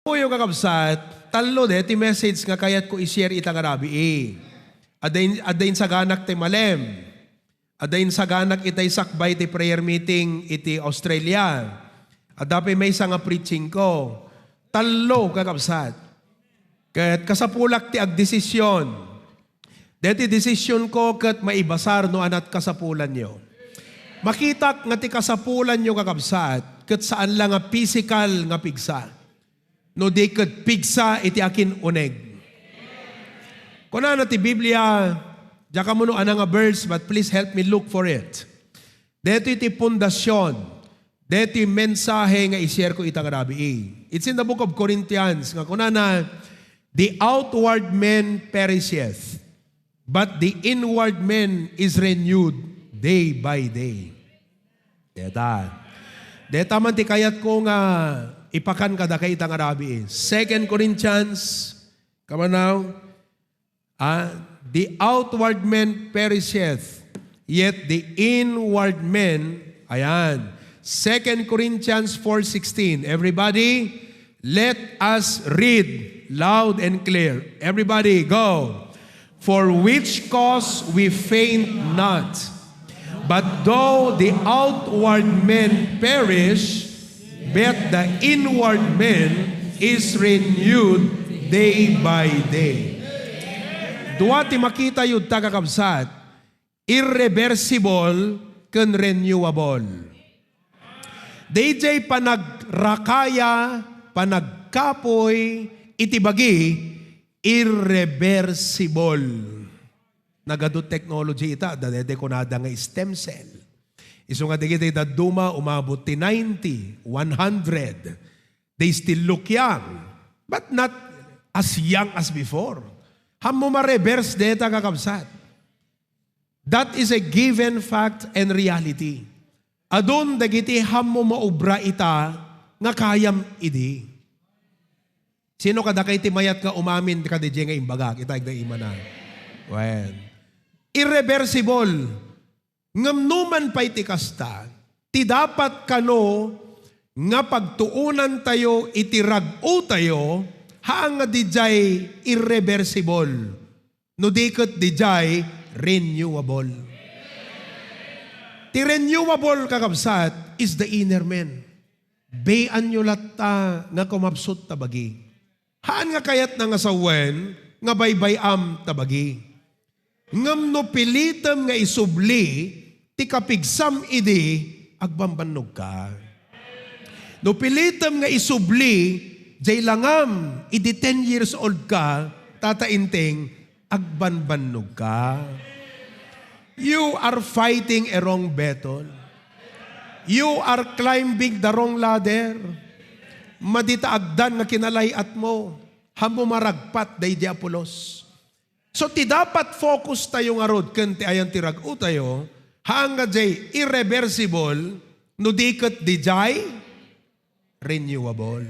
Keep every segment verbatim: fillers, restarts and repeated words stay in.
Kapuyo, kakabsat, tallo deti message nga kayatko i-share ita nga rabii. Adda in-, adda insaganak ti malem. Adda insaganak itay sakbay ti prayer meeting iti Australia. Adda pay maysa nga preaching ko. Tallo, kakabsat. Ket kasapulak ti agdesisyon. Deti desisyon ko ket maibasar no anat kasapulanyo. Makitak nga ti kasapulanyo, kakabsat, ket saan la nga pisikal nga pigsa. No di ket pigsa iti akin-uneg. Kunana ti Biblia, diak ammo no ania nga verse, but please help me look for it. Detoy ti pundasyon, detoy mensahe nga i-share ko ita nga rabii. It's in the book of Corinthians nga kunana, "The outward man perisheth, but the inward man is renewed day by day." Deta. Deta man ti kayatko nga ipakan kadakayo ita nga rabii. Second Corinthians, come on now. Ah, the outward man perisheth, yet the inward man, ayan. Second Corinthians four sixteen. Everybody, let us read loud and clear. Everybody, go. "For which cause we faint not. But though the outward man perish, but the inward man is renewed day by day." Dua ti makitayo ta, kakabsat, irreversible ken renewable. Dayjay panagrakaya, panagkapuy iti bagi, irreversible. Nagadu technology ita, adda daydi kunada nga stem cell. Isu nga dagiti dadduma umabot ti ninety, one hundred. They still look young, but not as young as before. Hammo ma-reverse deta, kakabsat. That is a given fact and reality. Adun dagiti hammo maubra ita nga kayam idi. Sino kadakay ti mayat nga umamin kadi nga imbagak? Ita, igda imana. Wen. Irreversible. Ngem numan pay ti kasta, ti dapat kano nga pagtuonantayo iti rag-otayo, haan nga didiay irreversible. No di ket didiay renewable. Ti renewable, kakabsat, is the inner man. Bay-anyo latta nga kumapsut ta bagi. Haan nga kayatna nga sawen nga baybay-am ta bagi. Ngem no pilitem nga isubli ti kapigsam idi, agbambannogka. No pilitem nga isubli, jay langam idi ten years old ka, Tata Enteng, agbambannogka. You are fighting a wrong battle. You are climbing the wrong ladder. Madi ta agdan nga kinalay-atmo. Hammo maragpat daydi a pulos. So, ti dapat focus tayo ngarud ken ti ayan ti rag-otayo, haan nga jay irreversible, no di ket didiay renewable.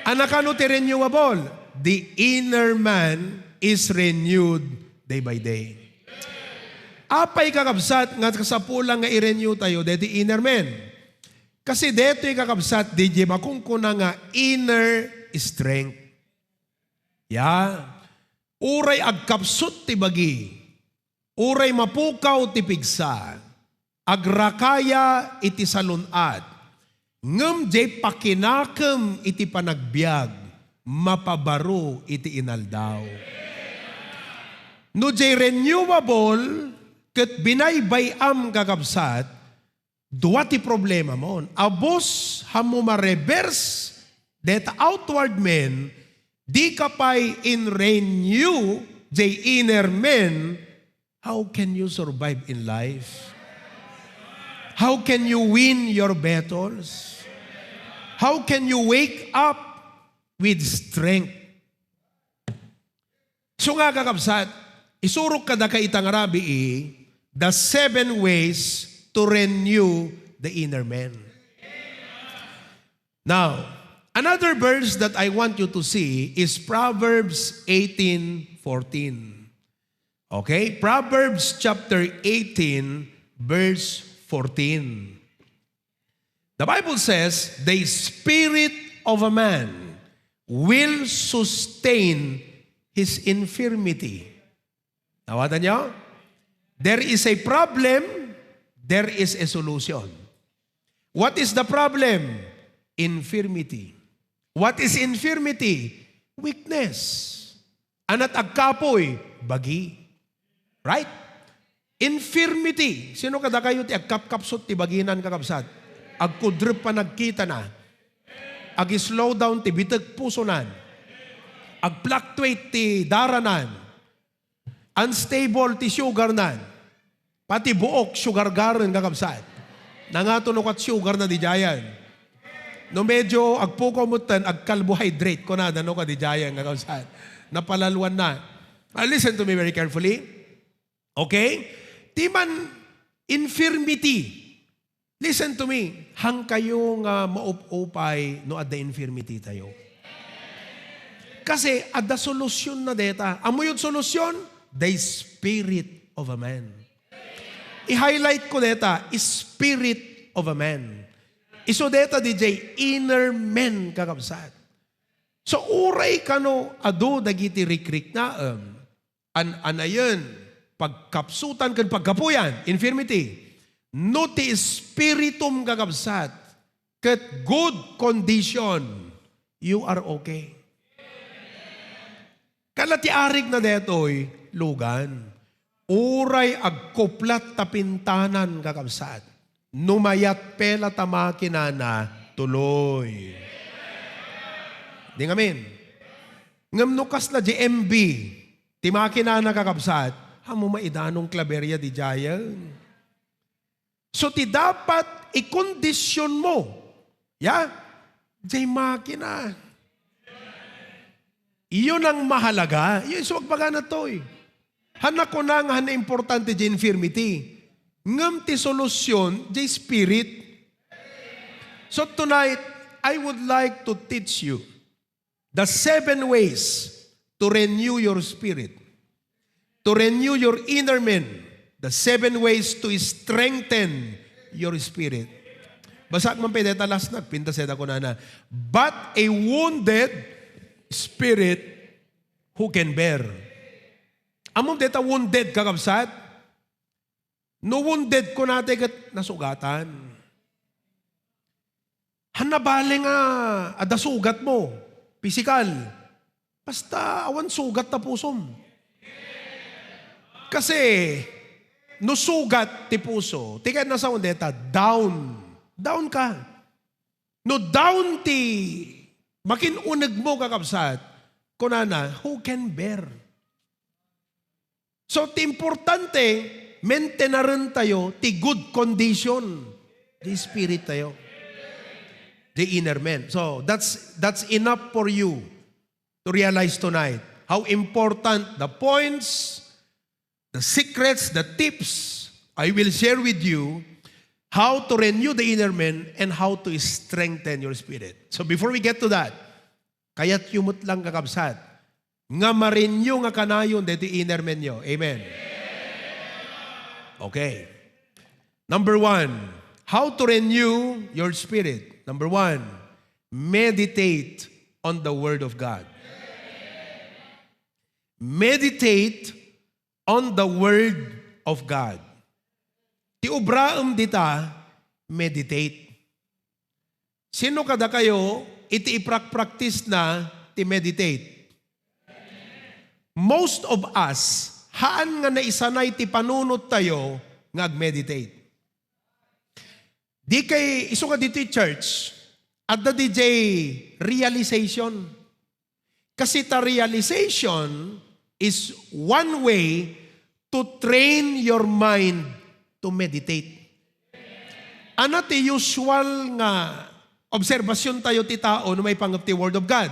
Ania kano ti renewable? The inner man is renewed day by day. Apay, kakabsat, nga kasapulan nga i-renew tayo deti inner man? Kasi detoy, kakabsat, didiay makunkuna nga inner strength. Ya, uray agkapsut ti bagi, uray mapukaw ti pigsa, agrakaya iti salun-at, ngem jay pakinakem iti panagbiag, mapabaro iti inaldaw. No jay renewable ket binaybay-am, kakabsat, dua ti problemamon. Abus, hammo ma-reverse deta outward man, dika pay in-renew jay inner man, how can you survive in life? How can you win your battles? How can you wake up with strength? So nga, kakabsat, isurok kadakayo ita nga rabii, the seven ways to renew the inner man. Now, another verse that I want you to see is Proverbs eighteen fourteen. Okay? Proverbs chapter eighteen, verse fourteen. The Bible says, "The spirit of a man will sustain his infirmity. Nawatanyo? There is a problem, there is a solution. What is the problem? Infirmity. What is infirmity? Weakness. Ania ti agkapuy? Bagi. Right? Infirmity. Sino kadakayo ti agkapkapsut ti baginan, kakabsat? Agkudrep panagkitana. Ag-slow down ti bitek pusonan. Ag-fluctuate ti daranan. Unstable ti sugarnan. Pati buok, sugar garen, kakabsat. Nangato no kat sugar na di jayan. No medyo agpukaw mo tan, ag-carbohydrate ko na, dano ka di jayan, kakabsat. Napalaluan na. Ah, listen to me very carefully. Okay? Ti man infirmity. Listen to me. Hankayo nga maup-upay no adda infirmity tayo. Kasi adda solusyon na deta. Ammoyo ti solusyon? The spirit of a man. I-highlight ko deta, spirit of a man. Isu deta D J, inner man, kakabsat. So, uray kano adu dagiti rikriknaem, an-, anayen, pagkapsutan ken pagkapuyan, infirmity. No ti espiritum, kakabsat, ket good condition, you are okay. Kala ti arig na detoy, lugan. Uray agkuplat ta pintanan, kakabsat. No mayat pela ta makinana, tuloy. Di ngamin. Ngem no kasla di M B, ti makinana, kakabsat, amo maidanong klaberia di jayen. So, ti dapat ikondisyon mo, ya, jay makina. Iyo nang mahalaga, iyo isu agpagana toy. Hanna kuna nga hanna importante jay infirmity. Ngem ti solusyon, jay spirit. So tonight, I would like to teach you the seven ways to renew your spirit, to renew your inner man, the seven ways to strengthen your spirit. Basaek man pay deta last, nagpintas deta kunana, "But a wounded spirit who can bear?" Ammom deta wounded, kakabsat? No wounded, kunatay ket nasugatan. Hanna bale nga adda sugat mo, pisikal. Basta awan sugat ta pusom. Kasi, no sugat ti puso, ti kayatna sawen deta, down. Down ka. No down ti makin-uneg mo, kakabsat, kunana, "Who can bear?" So, ti importante, maintenaren tayo ti good condition, the spirit tayo, the inner man. So, that's, that's enough for you to realize tonight how important the points, the secrets, the tips I will share with you, how to renew the inner man and how to strengthen your spirit. So, before we get to that, kayatyo met lang, kakabsat, nga ma-renew nga kanayon daytoy inner man yo. Amen. Okay. Number one, how to renew your spirit. Number one, meditate on the Word of God. Meditate on the Word of God. Ti ubraem dita, meditate. Sino kadakayo iti iprakpraktis na ti meditate? Most of us, haan nga naisanay ti panunot tayo nga agmeditate. Di kay isu nga ditoy church, adda D J realization. Kasi ta realization is one way to train your mind to meditate. Ano ti usual nga obserbasyon tayo ti tao no maipanggep ti Word of God?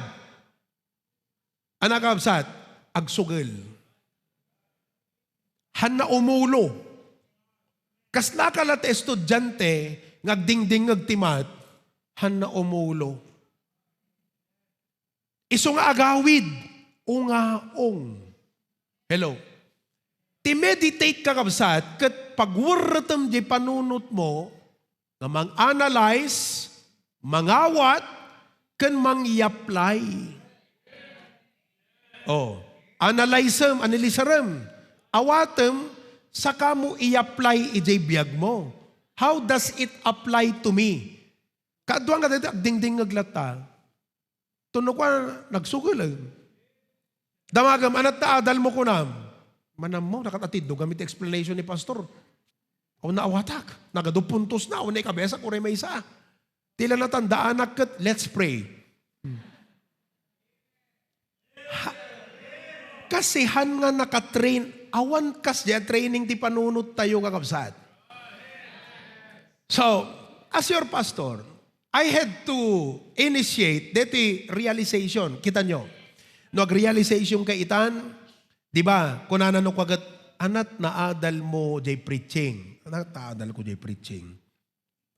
Ano, kakabsat? Agsugel. Hanna umulo. Kasla ka la ti estudyante nga agdingdingngeg ti mat, hanna umulo. Isu nga agawid, ungaong. Hello. Ti meditate, kakabsat, ket pagwerretem di panunot mo nga mang-analyze, mangawat, ken mangiapply. Oh, analyzem, analisarem. Awatem, saka mo i-apply idiay biag mo. How does it apply to me? Kaduan nga dayta, agdingdingngeg latta. Tuno kua, nagsugel, eh. Damagem, "Anat ta adal mo," kunam. Manam mo, nakatatiddog kami ti explanation ni Pastor. Awan naawatak. Nagadu puntos na, awan na ikabesak, uray maysa. Ti la natandaanak ket, let's pray. Ha-, kasihan nga nakatrain, awan kasdiay a training ti panunot tayo, kakabsat. So, as your pastor, I had to initiate deti realization. Kita nyo, no ag-realization ka itan, di ba, kunana no kaget, "Anat naadal mo jay preaching." Anat naadal ko jay preaching.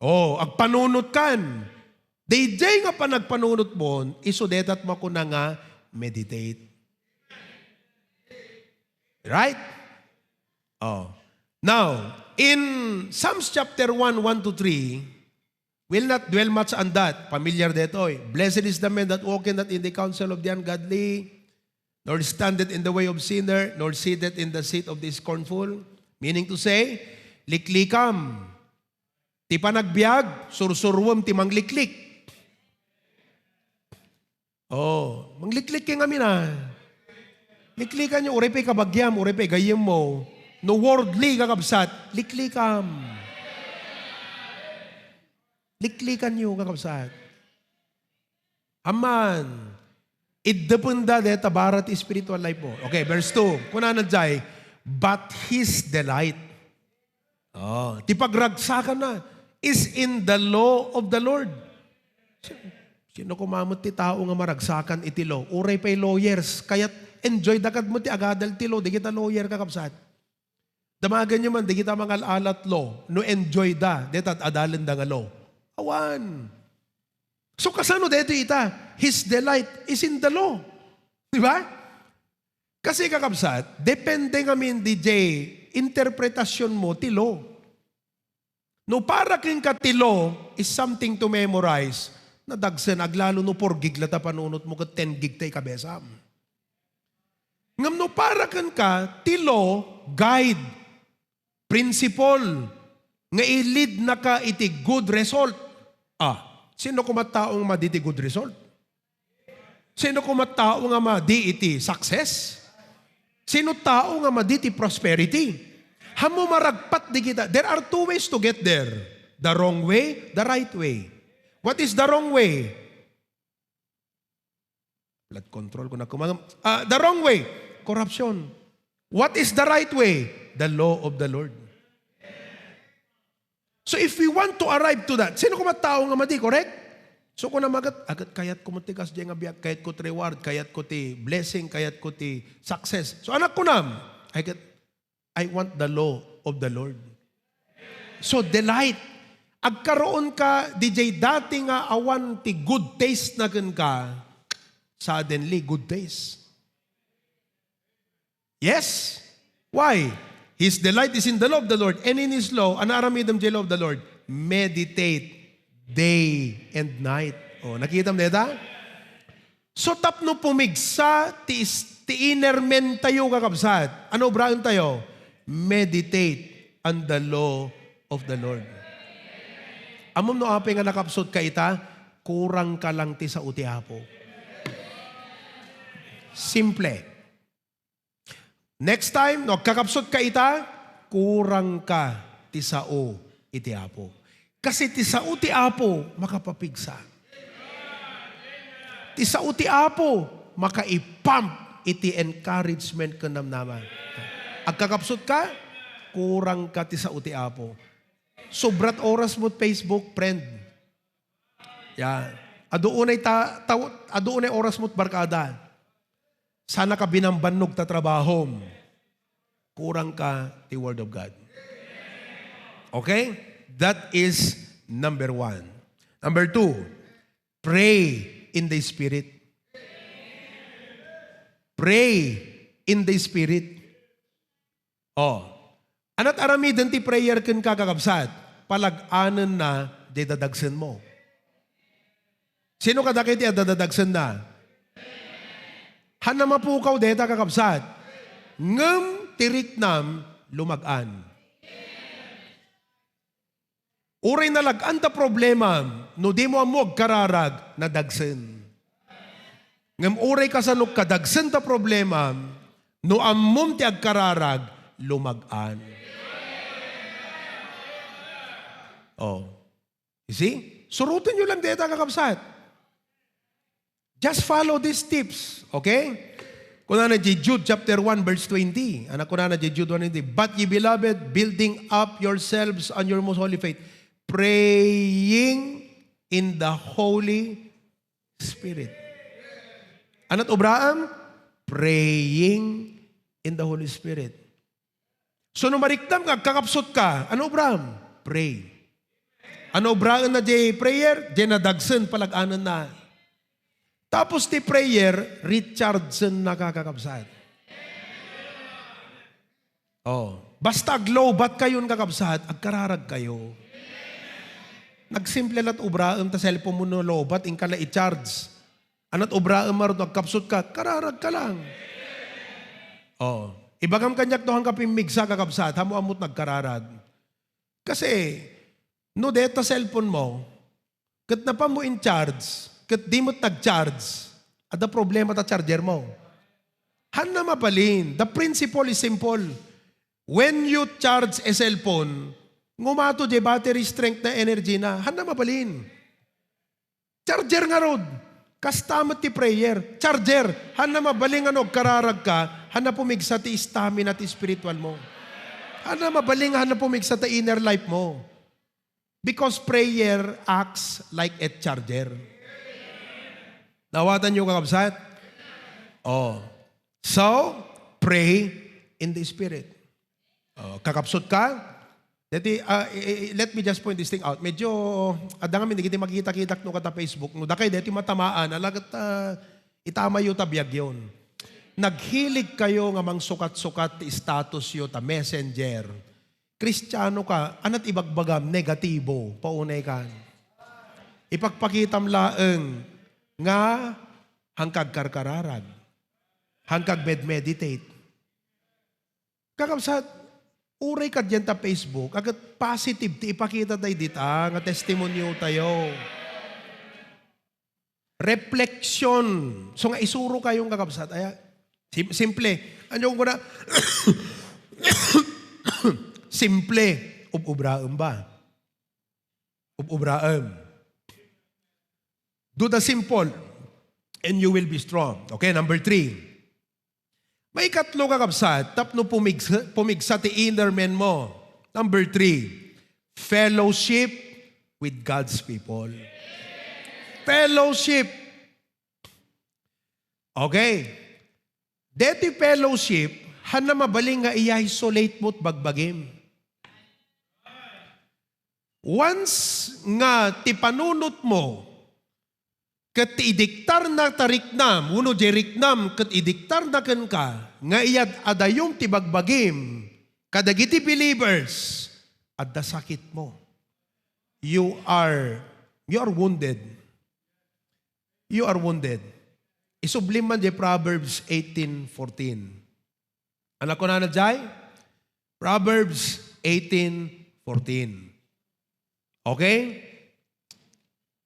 Oh, agpanunot kan. Dayjay nga panagpanunot mo, isu detat makuna nga meditate. Right? Oh. Now, in Psalms chapter one, one to three, we'll not dwell much on that. Familiar detoy. "Blessed is the man that walketh not in the counsel of the ungodly, nor standeth in the way of sinner, nor sitteth in the seat of the scornful." Meaning to say, liklikam. Ti panagbiag, sursuruem ti mangliklik. Oh, mangliklik kay ngamin a. Liklikan nyo, uray pay kabagiam, uray pay gayyem mo. No worldly, kakabsat, liklikam. Liklikan nyo, kakabsat. Amman, iddependa deta bara ti spiritual life mo. Okay, verse two. Kunana jay, "But his delight." Oh, ti pagragsakanna is in the law of the Lord. Sino koma met ti tao nga maragsakan iti law? Uray pay lawyers, kayat enjoy da kad met ti agadal ti law, dagita lawyer, kakabsat. Damagen nyo man, dagita mangal-alat law, no enjoy da, deta ad-adalen da nga law. Awan. So, kasano daytoy ita? His delight is in the law. Di ba? Kasi, kakabsat, depende ngamin diay interpretasyon mo ti law. No para kenka ti law is something to memorize, nadagsen, aglalo no four gig la ta panunot mo ket ten gig ta ikabesam. Ngem no para kenka ti law, guide, principle nga i-lead naka iti good result. Ah, sino koma tao nga madi ti good result? Sino koma tao nga madi iti success? Sino tao nga madi ti prosperity? Hammo maragpat di kita. There are two ways to get there. The wrong way, the right way. What is the wrong way? Blood control ko na kumangam. Ah, the wrong way, corruption. What is the right way? The law of the Lord. So if we want to arrive to that, sino koma tao nga madi, correct? So kuna magat, agat kayat ko mo ti kasdiay nga biag, kayat ko ti reward, kayat ko ti blessing, kayat ko ti success. So anak ko nam, I get I want the law of the Lord. So delight. Agkaroon ka, diay dati nga awan ti good taste na kenka, suddenly, good taste. Yes? Why? His delight is in the law of the Lord, and in His law, ano aramidem diay law of the Lord? Meditate day and night. Oh, nakitam deta? So tapno pumigsa ti is-, ti inner man tayo, kakabsat, ano obraen tayo? Meditate on the law of the Lord. Ammom no apay nga nakapsut ka ita? Kurang ka lang ti sao ti Apo. Simple. Next time, no agkakapsut ka ita, kurang ka ti sao iti Apo. Kasi ti sao ti Apo makapapigsa. Ti sao ti Apo makaipump iti encouragement ken namnama. Agkakapsut ka, kurang ka ti sao ti Apo. Sobrat oras mo Facebook, friend. Ya. Adu unay ta, ta, adu unay oras mo barkada. Sana ka binambannog ta trabahom. Kurang ka ti Word of God. Okay? That is number one. Number two, pray in the Spirit. Pray in the Spirit. Oh. Anat aramiden ti prayer ken kakakabsat? Palag-anen na di dadagsen mo. Sino kadakiti a dadadagsen na? Hanna mapukaw deta, kakabsat. Ngem ti riknam, lumag-an. Uray nalag-an ta problema, no di mo ammo agkararag, nadagsen. Ngem uray kasano kadagsen ta problema, no ammom ti agkararag, lumag-an. Oh. You see? Suroten yo lang deta, kakabsat. Just follow these tips, okay? Kunana di Jude chapter one verse twenty. Anak kunana di Jude one twenty, "But ye beloved, building up yourselves on your most holy faith, praying in the Holy Spirit." Anat obraam? Praying in the Holy Spirit. So, no mariknam nga agkakapsut ka, ano obraam? Pray. Ano obraen na di prayer? Di nadagsen, palag-anen na. Tapos ti prayer, rechargen na ka, kakabsat. Oh, basta aglobat kayon, kakabsat, agkararag kayo. Nagsimple lat obraem ta cellphone mo no lobat, inka la i-charge. Anat obraem maruto, agkapsut ka, kararag ka lang. Oh, ibagam kaniak no, hangka pimmigsa, kakabsat, hamo ammot nagkararag. Kasi, no deta cellphone mo, ket napan mo in charge, ket di met nag-charge, adda problema ta charger mo. Hanna mabalin. The principle is simple. When you charge a cellphone, ngumato di battery strength na energy na. Hanna mabalin. Charger ngarud. Kasta met ti prayer. Charger. Hanna mabalin nga no agkararag ka, hanna pumigsa ti stamina ti spiritual mo. Hanna mabalin nga hanna pumigsa ti inner life mo. Because prayer acts like a charger. Nawatan yo, kakabsat? Oh. So, pray in the Spirit. Oh, kakapsut ka? Deti, ah, i-, i-, let me just point this thing out. Medyo, adda ngamin, dagiti makikita-kitak no kata Facebook. No, dakay, deti matamaan, alagat, ah, itamayo ta biag yon. Naghilig kayo nga mangsukat-sukat ti status yo ta messenger. Kristiano ka, anat ibagbagam, negatibo, paunay kan. Ipagpakitam laeng nga hangkag karkararag, hangkag med-meditate. Kakabsat, uray kadyan ta Facebook, agat positive ti ipakita tayo dita nga testimonyo tayo. Reflection. So nga isuro kayo, kakabsat. Aya, sim-, simple. Ano yung kuna? Simple. Ub-ubraem ba? Ub-ubraem. Do the simple and you will be strong. Okay, number three. Maikatlo, kakabsat, tapno pumigsa, pumigsa ti inner man mo. Number three, fellowship with God's people. Fellowship. Okay. Deti fellowship, hanna mabalin nga i-isolate mo ti bagbagim. Once nga ti panunot mo, ket ti idiktarna ta riknam, wenno di riknam ket idiktarna kenka, nga iyad-adayom ti bagbagim kadagiti believers, adda sakit mo. You are, you are wounded. You are wounded. Isublim man di Proverbs eighteen fourteen. Ano kunana jay? Proverbs eighteen fourteen. Okay?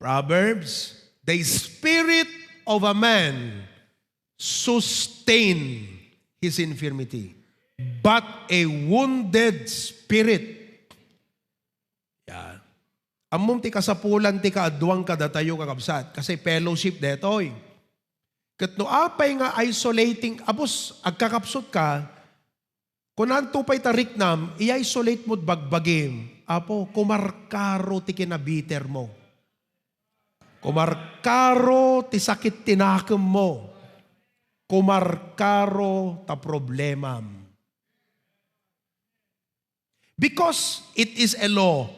Proverbs, "The spirit of a man sustain his infirmity, but a wounded spirit." Yan. Ammom ti kasapulan ti kaaduan kadatayo, kakabsat, kasi fellowship detoy. Ket no apay nga isolating, apos agkakapsut ka, kunanto pay ta riknam, i-isolate mo ti bagbagim. Apo, kumarkaro ti kinabiter mo. Kumarkaro ti sakit ti nakem mo. Kumarkaro ta problemam. Because it is a law,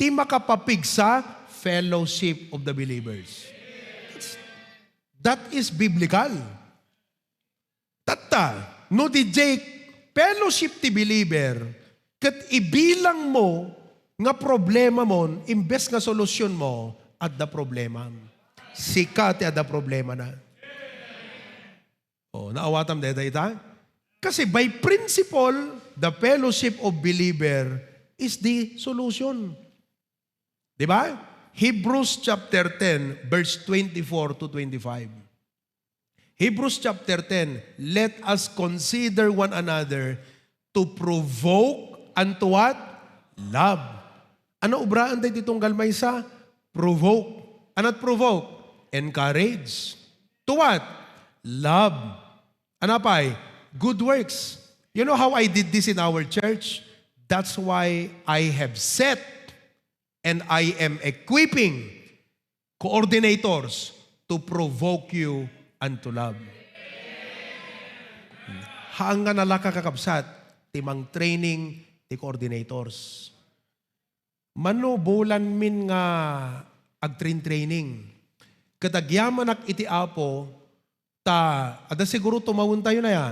ti makapapigsa, fellowship of the believers. That's, that is biblical. Tatta, no di jay fellowship ti believer, ket ibilang mo nga problema mon, imbes nga solusyon mo, adda problema. Sika ti adda problema na. Oh, naawatam dayta ita? Kasi by principle, the fellowship of believer is the solution. Di ba? Hebrews chapter ten, verse twenty-four to twenty-five. Hebrews chapter ten, "Let us consider one another to provoke unto what? Love." Ano obraan daytoy tunggal maysa? Provoke. Anat provoke? Encourage. To what? Love. Ano pay? Good works. You know how I did this in our church? That's why I have set and I am equipping coordinators to provoke you unto love. Haan nga nalaka, kakabsat, ti mangtraining ti coordinators. Mano bulanmin nga agtrain-training. Ket agyamanak iti Apo, ta adda siguro tumawentayo na ya.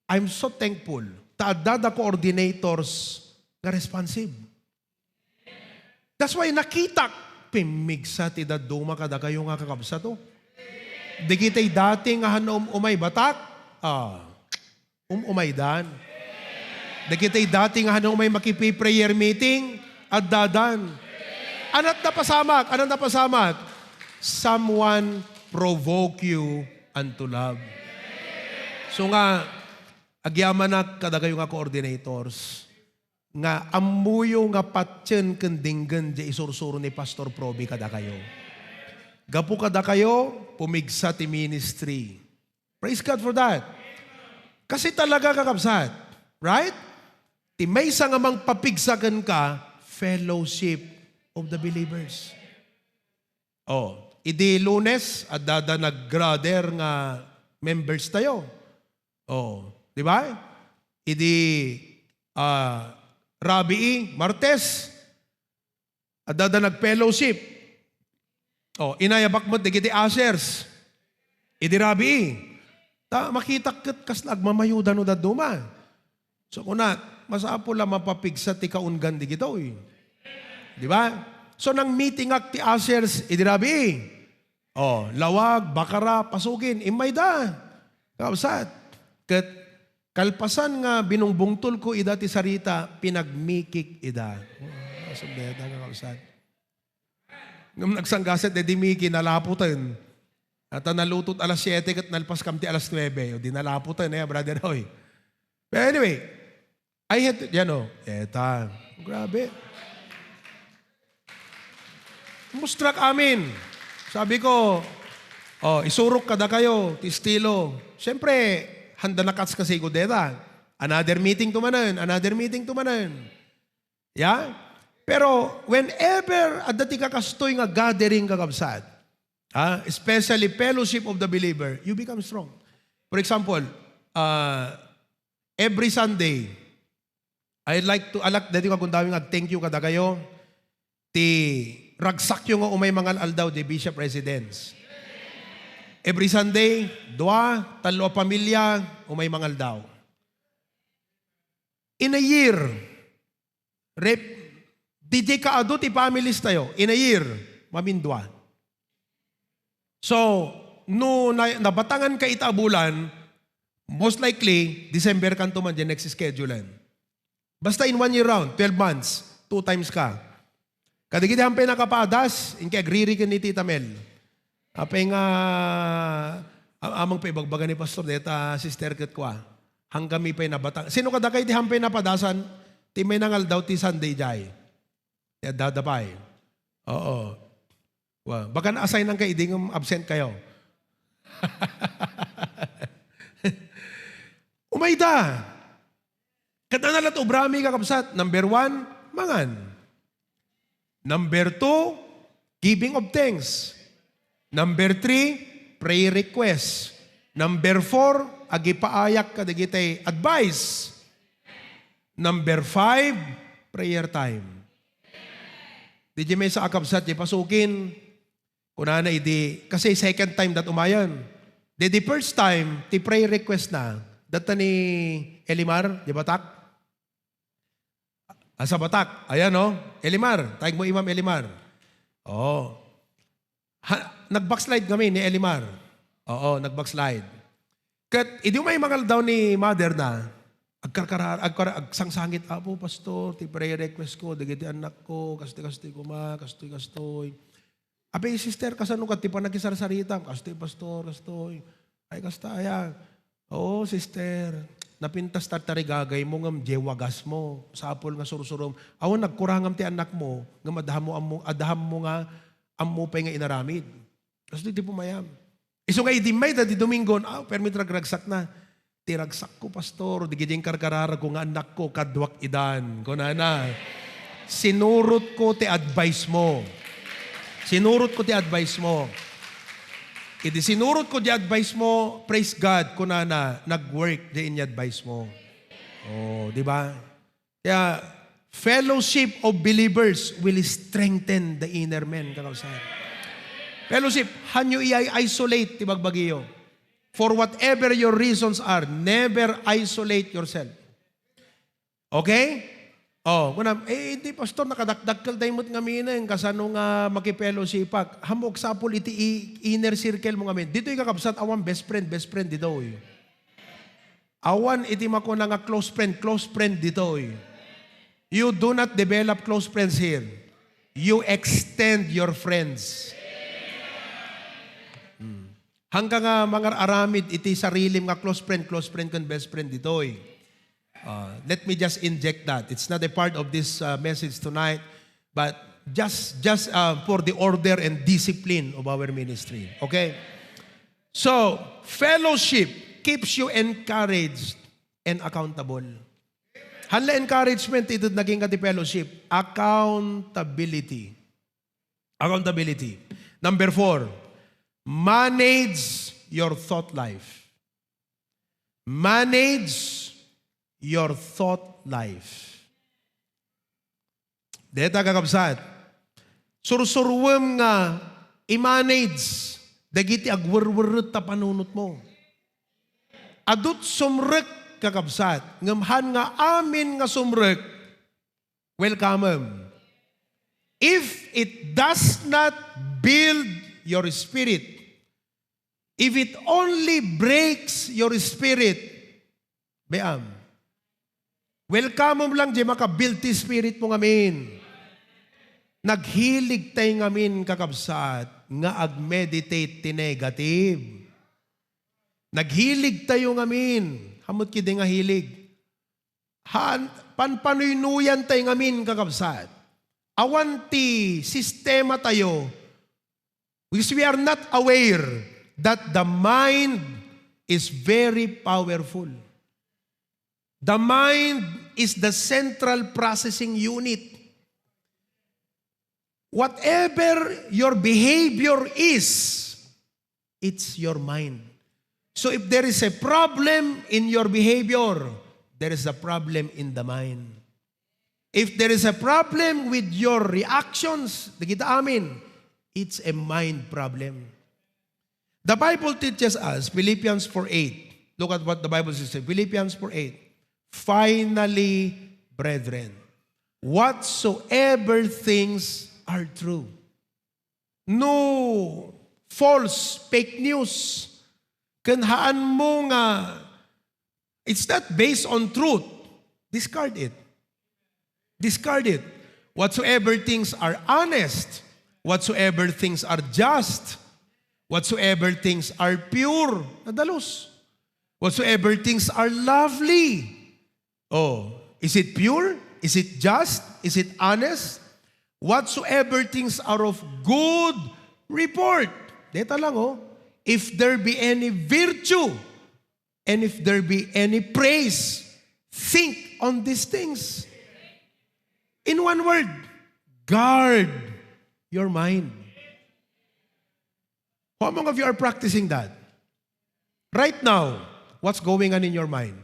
I'm so thankful ta adda da coordinators nga responsive. That's why nakitak, pimmigsa ti dadduma kadakayo nga kakabsat, oh. Dagiti dati nga han-, um-, umay batak, ah, um-, umaydan. Dagiti dati nga han-, umay makipi-prayer meeting, addadan. Anat napasamak, anat napasamak? Someone provoke you unto love. So nga, agyamanak kadakayo nga coordinators, nga ammoyo nga patien ken dinggen diay isursuro ni Pastor Proby kadakayo. Gapu kadakayo, pumigsa ti ministry. Praise God for that. Kasi talaga, kakabsat, right? Ti maysa nga mangpapigsa kenka, fellowship of the believers. Oh, idi Lunes, adda da nag-gather nga members tayo. Oh, di ba? Idi, ah, Rabii, Martes, adda da nag-fellowship. Oh, inayabak met dagiti ushers. Idi Rabii. Ta makitak ket kasla agmamayuda no dadduma. So, kuna, masapul a mapapigsa ti kaunggan dagitoy. Di ba? So, nangmeetingak ti ushers idi Rabii. Oh, lawag, bakara, pasugin, immay da. Kakabsat. Ket kalpasan nga binungbungtolko ida ti sarita, pinagmikik ida. Oh, asubeta, kakabsat. Ngem nagsanggaset, daydi Miki, nalapoten. Ata nalutot alas siete ket nalpaskam ti alas nuebe. O di nalapoten, eh, Brother Roy. But anyway, I had to, yan o, eta. Grabe. Mustrak amin. Sabi ko, "Oh, isurok kadakayo ti estilo." Siyempre, handa nakats kasi ko deta. Another meeting to manen, another meeting to manen. Yeah? Pero whenever adda ti kakastoy nga gathering, kakabsat, ha? Especially fellowship of the believer, you become strong. For example, uh, every Sunday, I like to, alak, dati ko agundawing ag-thank you kadakayo, ti ragsakyo nga umay mangal-aldaw di Bishop Residence. Every Sunday, dua, tallo a pamilya, umay mangaldaw. In a year, Rep-, diay kaadu ti families tayo, in a year, mamindua. So, no na-, nabatangan ka ita a bulan, most likely, December kanto man diay next schedulean. Basta in one year round, twelve months, two times ka. Kadagiti hampay nakapadas, inka agriri ken ni Tita Mel. Apay nga, a-, amang paibagbaga ni Pastor deta, sister, ket kua. Hanggang mi pay nabatang. Sino kadakay ti hampay napadasan? Ti may nangaldaw ti Sunday jay. Ti addada pay. Oo. Wa, baka na-assignan kayo, idi nga absent kayo. Umayda. Ket ano la't obrami, kakabsat? Number one, mangan. Number two, giving of thanks. Number three, prayer request. Number four, agipaayak kadagiti advice. Number five, prayer time. Diay maysa a kabsat, diay pasukin, kunana idi, kasi second time dat umayen. Diay first time, ti prayer request na, data ni Elimar, di batak? Asa batak? Ayan, no? Elimar. Tayag mo, Imam Elimar. Oo. Ha, nag-backslide kami ni Elimar. Oo, nag-backslide. Ket idi umay mangaldaw ni mother na, agkarkarar-, agkar-, agsangsangit, "Apo, Pastor, ti prayer request ko, dagiti annak ko, kastoy, kastoy koma, kastoy, kastoy." "Apay, sister, kasano ket ti panakisarsaritam?" "Kastoy, Pastor, kastoy." "Ay, kasta aya?" "Oo, sister, napintas ta tarigagay mo ngem diay wagas mo. Sapul nga sursurom. Awan nagkurangam ti annak mo, ngem adda mo ammo, adda mo nga ammo pay nga inaramid." Kastoy ti pumayam. Isu nga idi mayda ti Domingon, "Ah, permi ti ragragsak na." "Ti ragsak ko, Pastor, dagiti inkarkararag ko nga annak ko, kaduak idan," kunana. Sinurot ko ti advice mo. Sinurot ko ti advice mo. Idi sinurot ko ti advice mo, praise God, kunana, nag-work di ini advice mo. Oh, di ba? Kaya, fellowship of believers will strengthen the inner man, kakabsat. Fellowship, hanyo i-isolate ti bagbagiyo. For whatever your reasons are, never isolate yourself. Okay? Oh, kunam, "Eh, hindi, Pastor, nakadakdakkel tayo mo't ngaminen, kasano nga makipellowshipak?" Hammok sapul iti i-, inner circle mo ngamin. Ditoy, kakabsat, awan best friend, best friend ditoy. Awan iti makuna nga close friend, close friend ditoy. You do not develop close friends here. You extend your friends. Hmm. Hangka nga mangar-aramid iti sarilim nga close friend, close friend ken best friend ditoy. Uh, let me just inject that. It's not a part of this, uh, message tonight, but just, just, uh, for the order and discipline of our ministry. Okay? So, fellowship keeps you encouraged and accountable. Haan la encouragement, ited naging ka ti fellowship. Accountability. Accountability. Number four, manage your thought life. Manage your thought life. Deta, kakabsat, sursuruem nga i-manage dagiti agwerwerret ta panunot mo. Adut sumrek, kakabsat, ngem haan nga amin nga sumrek, welcome. If it does not build your spirit, if it only breaks your spirit, Beam. Welcome lang di makabuild ti spirit mo ngamin. Naghilig tay ngamin, kakabsat, nga ag-meditate ti negative. Naghilig tayo ngamin. Hammot kidi nga hilig. Han, panpanuynuyan tay ngamin, kakabsat. Awan ti sistema tayo Because we are not aware that the mind is very powerful. The mind is the central processing unit. Whatever your behavior is, it's your mind. So if there is a problem in your behavior, there is a problem in the mind. If there is a problem with your reactions, dagita amin, it's a mind problem. The Bible teaches us, Philippians four eight. Look at what the Bible says, Philippians four eight. "Finally, brethren, whatsoever things are true." No false, fake news. Ken haan mo nga it's not based on truth. Discard it. Discard it. Whatsoever things are honest, whatsoever things are just, whatsoever things are pure, nadalus. Whatsoever things are lovely. Oh, is it pure? Is it just? Is it honest? Whatsoever things are of good report. Deta lang, oh. If there be any virtue, and if there be any praise, think on these things. In one word, guard your mind. How many of you are practicing that? Right now, what's going on in your mind?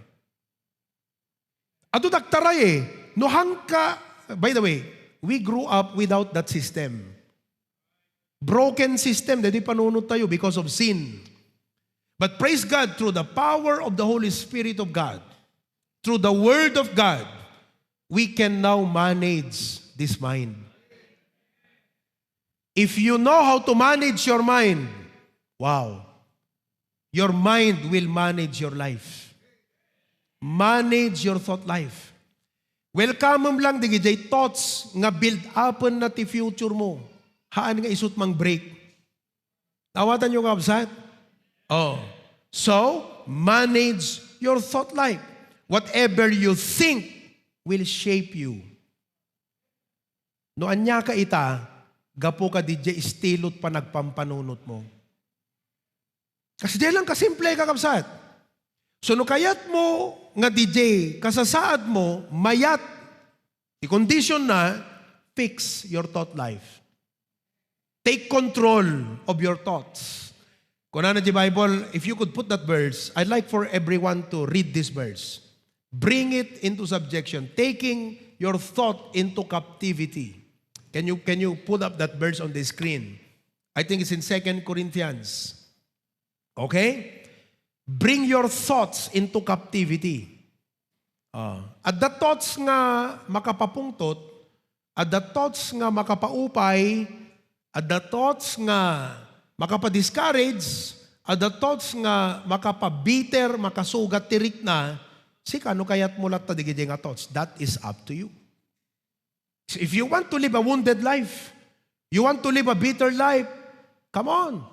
Adu dagtaray eh. No hangka, by the way, we grew up without that system. Broken system, daydi panunot tayo because of sin. But praise God, through the power of the Holy Spirit of God, through the Word of God, we can now manage this mind. If you know how to manage your mind, wow. Your mind will manage your life. Manage your thought life. Welcome lang digidiay thoughts nga build-upenna ti future mo. Haan nga isut mang break. Naawatan niyo, kabsat? Oh. So, manage your thought life. Whatever you think will shape you. No ania ka ita, gapu ka didiay estilot panagpampanunot mo. Kasdiay lang kasimple, kakabsat. So, no kayat mo nga didiay kasasaad mo, mayat ti condition na, fix your thought life. Take control of your thoughts. Kunana di Bible, if you could put that verse, I'd like for everyone to read this verse. Bring it into subjection, taking your thought into captivity. Can you, can you put up that verse on the screen? I think it's in Second Corinthians. Okay? Bring your thoughts into captivity. Ah, adda thoughts nga makapapungtot, adda thoughts nga makapaupay, adda thoughts nga makapa-discourage, adda thoughts nga makapa-bitter, makasugat ti rikna. Sika, no kayat mo latta digidiay nga thoughts, that is up to you. So if you want to live a wounded life, you want to live a bitter life, come on.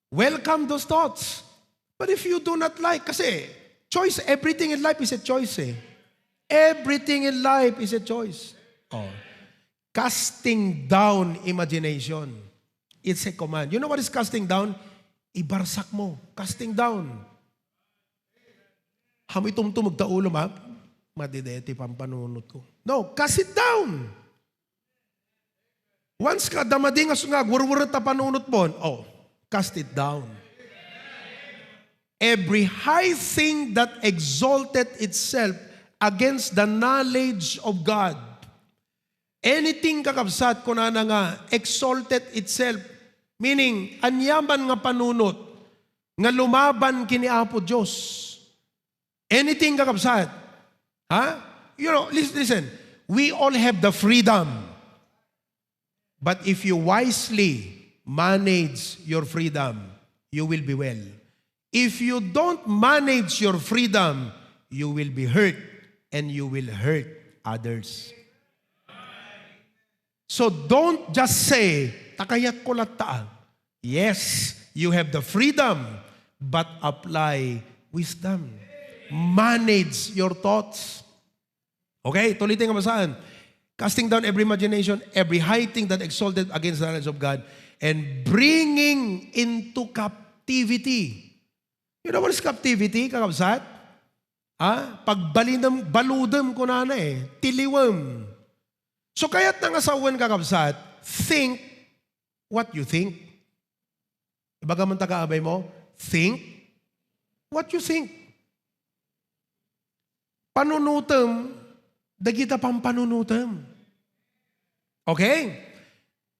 Welcome those thoughts. But if you do not like, kasi choice, everything in life is a choice eh. Everything in life is a choice. Oh. Casting down imagination. It's a command. You know what is casting down? Ibarsak mo. Casting down. Haan mo itumtumeg ta ulo, ma-, madi deti pampanunot ko. No, cast it down. Once ka damadi nga su-, nga agwerweret ta panunot mo, oh, cast it down. Every high thing that exalted itself against the knowledge of God. Anything, kakabsat, kunana nga exalted itself, meaning, aniaman nga panunot nga lumaban kini Apo Dios. Anything, kakabsat. Ha? You know, lis-, listen. We all have the freedom. But if you wisely manage your freedom, you will be well. If you don't manage your freedom, you will be hurt and you will hurt others. So don't just say, "Ta kayat ko latta." Yes, you have the freedom, but apply wisdom. Manage your thoughts. Okay, tuloy tayo nga basahan. "Casting down every imagination, every high thing that exalted against the knowledge of God, and bringing into captivity." You know what is captivity, kakabsat? Ha? Pagbalinem, baludem kunana eh. Tiliwem. So, kayat na nga sawen, kakabsat, think what you think. Ibaga man ta kaabay mo, think what you think. Panunutem, dagita pampanunutem. Okay?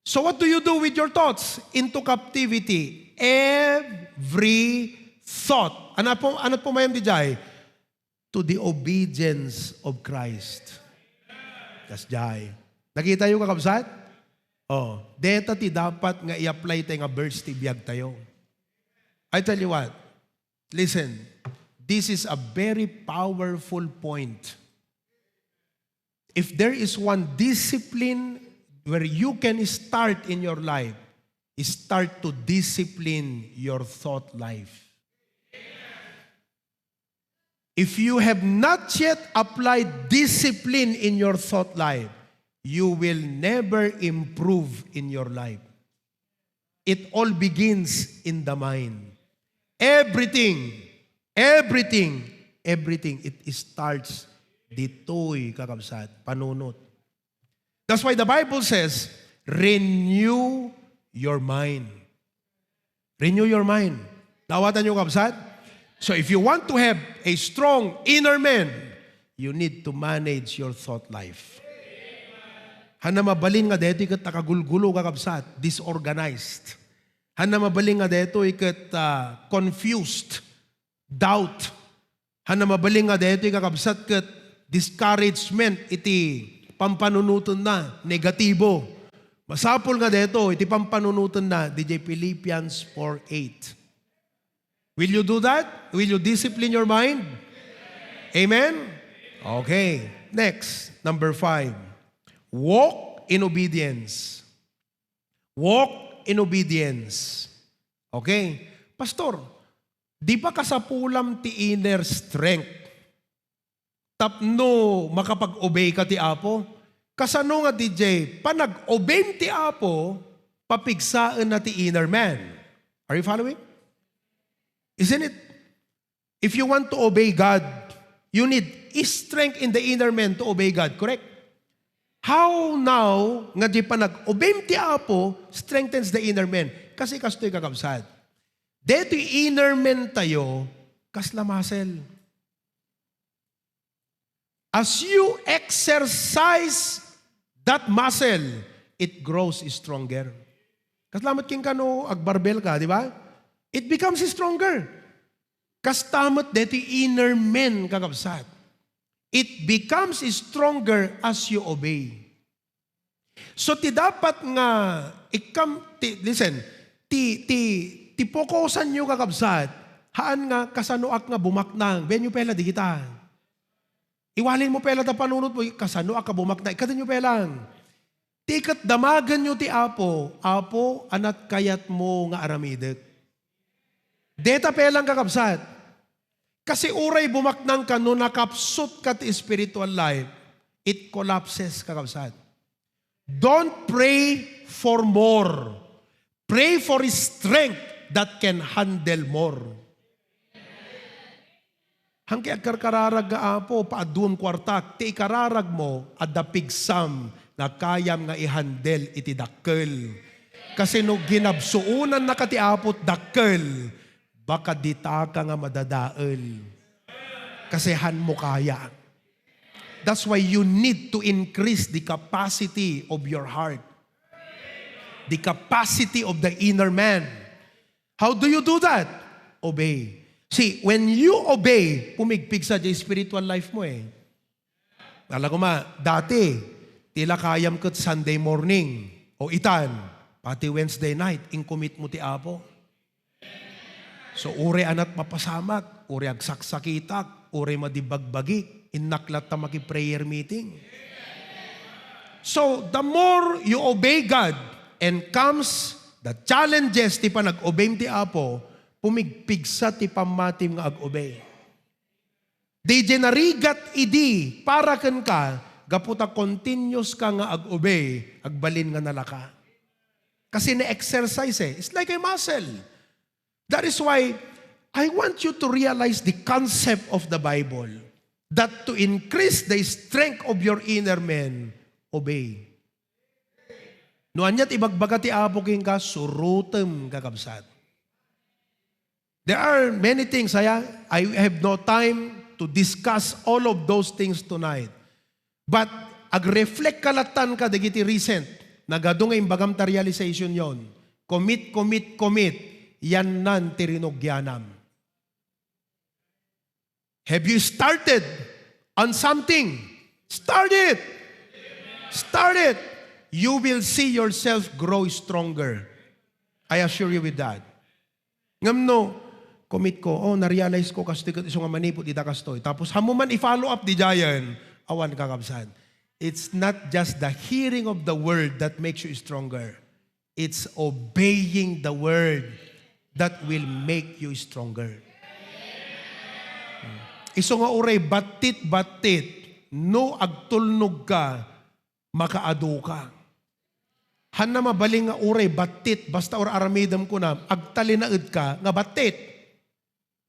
So what do you do with your thoughts? Into captivity. Every thought. Ano po, ano po mayam di jay? To the obedience of Christ. Kasjay. Nakita yung kakabsat? Oh, deta ti dapat nga i-apply tayo nga verse ti biag tayo. I tell you what, listen, this is a very powerful point. If there is one discipline where you can start in your life, start to discipline your thought life. If you have not yet applied discipline in your thought life, you will never improve in your life. It all begins in the mind. Everything, everything, everything, it starts ditoy, kakabsat, panunot. That's why the Bible says, "Renew your mind." Renew your mind. Naawatan niyo, kabsat? So if you want to have a strong inner man, you need to manage your thought life. Haan a mabalin nga daytoy ket nakagulgulo, kakabsat, disorganized. Haan a mabalin nga daytoy ket, ah, confused, doubt. Haan a mabalin nga daytoy, kakabsat, ket discouragement iti pampanunotenna, negatibo. Masapul nga daytoy iti pampanunotenna, didiay Philippians four eight. Will you do that? Will you discipline your mind? Amen? Okay. Next, number five. Walk in obedience. Walk in obedience. Okay? Pastor, di ba kasapulam ti inner strength tapno makapag-obey ka ti Apo? Kasano nga D J, panag-obeyem ti Apo, papigsaenna ti inner man? Are you following? Isn't it? If you want to obey God, you need strength in the inner man to obey God, correct? How now nga di panag-obeyem ti Apo strengthens the inner man? Kasi kastoy, kakabsat. Detoy inner man tayo, kasla muscle. As you exercise that muscle, it grows stronger. Kasla met kenka no agbarbell ka, di ba? It becomes stronger. Kasta met detoy inner man, kakabsat. It becomes stronger as you obey. So, ti dapat nga ikkam, ti, listen, ti, ti, ti fokusanyo, kakabsat, haan nga kasanoak nga bumaknang. Benyo pela, di kita. Iwalin mo pela ta panunot mo, kasanoak nga bumaknang. Ikkatenyo pela. Ti ket damagenyo ti Apo, Apo, anat kayatmo nga aramidek? Deta pela, kakabsat. Kasi uray bumaknang ka no nakapsut ka ti spiritual life, it collapses, kakabsat. Don't pray for more. Pray for strength that can handle more. Hangki agkarkararag nga, Apo, paaduem kuartak, ti ikararag mo, adda pigsam nga kayam nga i-handle iti dakkel. Kasi no ginabsuonannaka ti Apo ti dakkel, baka ditaka nga madadael. Kasi hanmo kaya. That's why you need to increase the capacity of your heart, the capacity of the inner man. How do you do that? Obey. See, when you obey, pumigpigsa di spiritual life mo eh. Alam ko ma, dati, tila kayam ket Sunday morning, o itan, pati Wednesday night, in-commit mo ti Apo. So, uray anat mapasamak, uray agsaksakitak, uray madi bagbagik, innak latta maki-prayer meeting. So, the more you obey God and comes the challenges ti panag-obeyem ti Apo, pumigpigsa ti pammatim nga ag-obey. Daydiay narigat idi para kenka, gapu ta continuous ka nga ag-obey, agbalin nga nalaka. Kasi na-exercise eh. It's like a muscle. That is why I want you to realize the concept of the Bible, that to increase the strength of your inner man, obey. No ania't ibagbaga ti Apo kenka, surotem, kakabsat. There are many things, aya, I have no time to discuss all of those things tonight. But ag-reflect ka lattan kadagiti recent, nagadu nga imbagam ta realization yon. Commit, commit, commit. Yannan ti rinugianam. Have you started on something? Start it. Start it. You will see yourself grow stronger. I assure you with that. Ngem no, commit ko, oh, na-realize ko, kastoy ket isu nga manipud ita kastoy. Tapos, hammo man i-follow up, di dayen, awan kakabsat. It's not just the hearing of the word that makes you stronger. It's obeying the word that will make you stronger. Isu nga uray battit-battit, no agtulnog ka, makaadu ka. Hanna mabalin nga uray battit, basta ura-aramidem kunam, agtalinaed ka nga battit.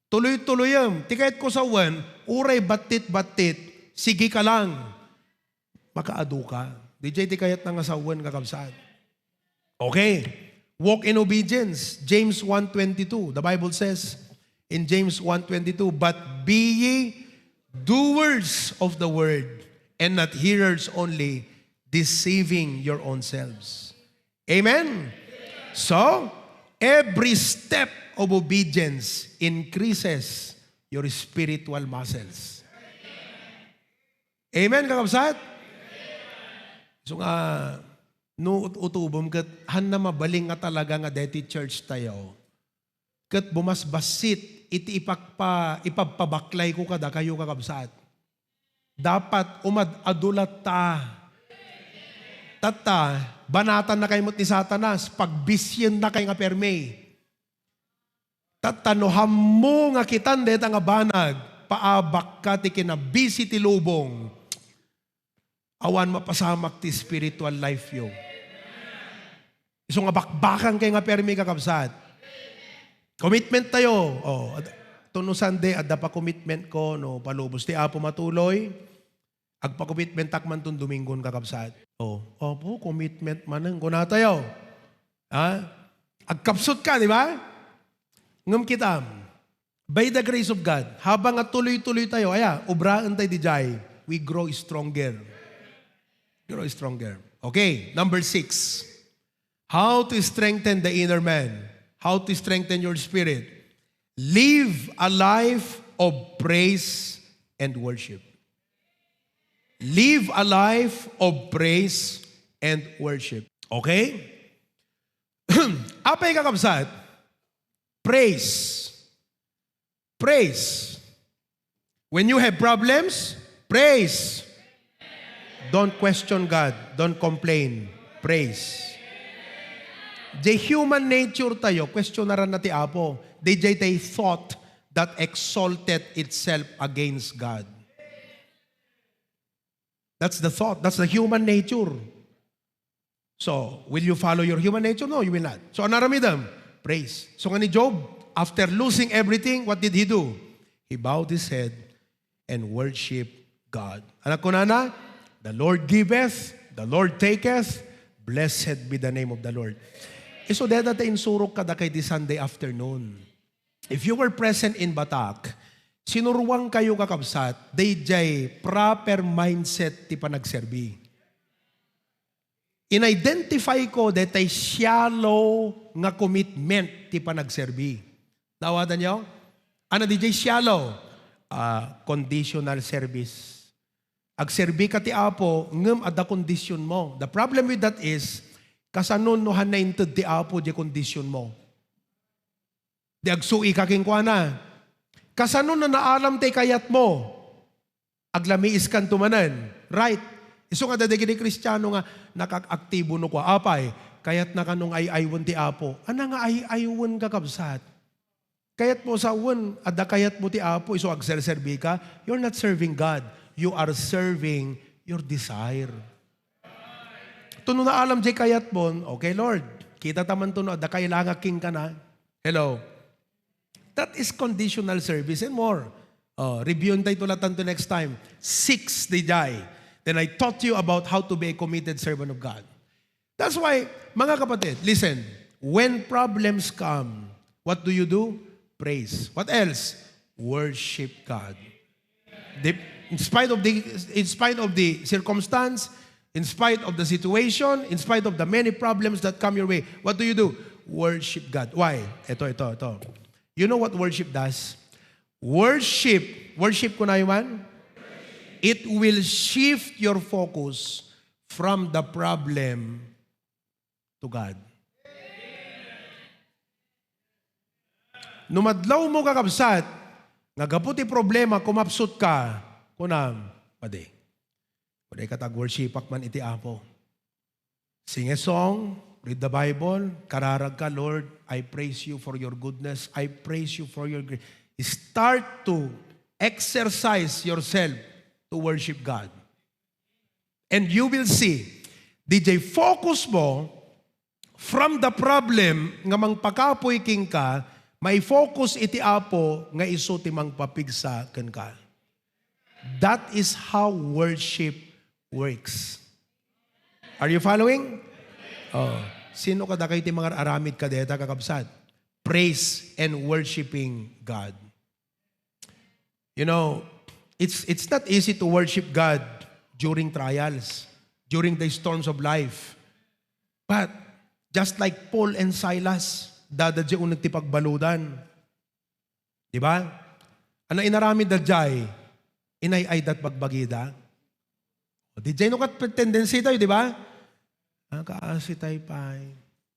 Tuloy-tuloyem. Ti kayatko sawen, uray battit-battit, sige ka lang. Makaadu ka. Daydiay ti kayatna nga sawen, kakabsat. Okay. Walk in obedience. James one twenty-two, the Bible says in James one twenty-two, "But be ye doers of the word, and not hearers only, deceiving your own selves." Amen? So, every step of obedience increases your spiritual muscles. Amen, kakabsat? So nga, no ut-, utubom ket, hanna mabalin nga talaga nga deti church tayo. ket bumasbassit iti ipakpa-, ipabpabaklayko kadakayo, kakabsat. Dapat umad-adu latta. Tatta, banatannakay met ni Satanas, pagbisiennakay nga permi. Tatta, no hammo nga kitan dayta nga banag, paabakka ti kinabisi ti lubong. Awan mapasamak ti spiritual life yo. Isu nga bakbakan kay nga permi, kakabsat. Commitment tayo. Oh, ad-, to no Sunday, adda pa commitment ko, no, palubos ti Apo matuloy. Agpa-commitment tak man ton Domingon, kakabsat. Oh, opo, commitment manen, kuna tayo. Ha? Agkapsut ka, di ba? Ngem kitam, by the grace of God, habang nga tuloy-tuloy tayo, aya, obraen tayo dijay, we grow stronger. Grow stronger. Okay, number six. How to strengthen the inner man. How to strengthen your spirit. Live a life of praise and worship. Live a life of praise and worship. Okay? Apay, kakabsat, praise. Praise. When you have problems, praise. Don't question God. Don't complain. Praise. The human nature tayo, questionaran na ti Apo. Dijay tay thought that exalted itself against God. That's the thought. That's the human nature. So, will you follow your human nature? No, you will not. So, ano aramidem? Praise. So, nga ni Job, after losing everything, what did he do? He bowed his head and worship God. Anak ko, nana, "The Lord giveth, the Lord taketh, blessed be the name of the Lord." Isu dayta ti insurok kadakay ti Sunday afternoon. If you were present in Batac, sinuruan kayo, kakabsat, dayjay proper mindset ti panagserbi. In-identify ko detay shallow nga commitment ti panagserbi. Naawatanyo? Ano dijay shallow? Ah, conditional service. Agserbi ka ti Apo, ngem adda kondisyon mo. The problem with that is, kasano no han nainted ti Apo di kondisyon mo? Di agsui ka kenkuana. Kasano no naalam ti kayat mo? Aglamiiskanto manen. Right? Isu nga dagiti Kristiano nga nakaaktibo no kua, "Apay, kayatna kano nga ay-aywen ti Apo." Ana nga ay-aywen, kakabsat? Kayat mo sawen, adda kayat mo ti Apo, isu agserserbi ka, you're not serving God. You are serving your desire. Tuno naalam jay kayat mo, "Okay, Lord, kita ta man tuno adda kailanga kenka na." Hello? That is conditional service and more. Oh, review tayo tulatan to next time. Six, dijay. Then I taught you about how to be a committed servant of God. That's why, mga kapatid, listen, when problems come, what do you do? Praise. What else? Worship God. The, in spite of the, in spite of the circumstance, in spite of the situation, in spite of the many problems that come your way, what do you do? Worship God. Why? Ito, ito, ito. You know what worship does? Worship, worship ko na man, it will shift your focus from the problem to God. No madlaw mo, kakabsat, nga gapu ti problema, kumapsut ka, kunam, padi. Padi ka tag-worshipak man iti Apo. Sing a song, read the Bible, kararag ka, "Lord, I praise you for your goodness. I praise you for your grace." Start to exercise yourself to worship God. And you will see, dijay focus mo from the problem nga mangpakapoy kenka, mai-focus iti Apo nga isu ti mangpapigsa kenka. That is how worship works. Are you following? Oh, sino kadakayo ti mangar-aramid kadeta, kakabsat? Praise and worshiping God. You know, it's, it's not easy to worship God during trials, during the storms of life. But just like Paul and Silas, dada di uneg ti pagbaludan. Di ba? Ano inaramid da jay? Inay-ay dat bagbagida. O, di jay no kat tendency tayo, di ba? Ah, kaasi tayo pay.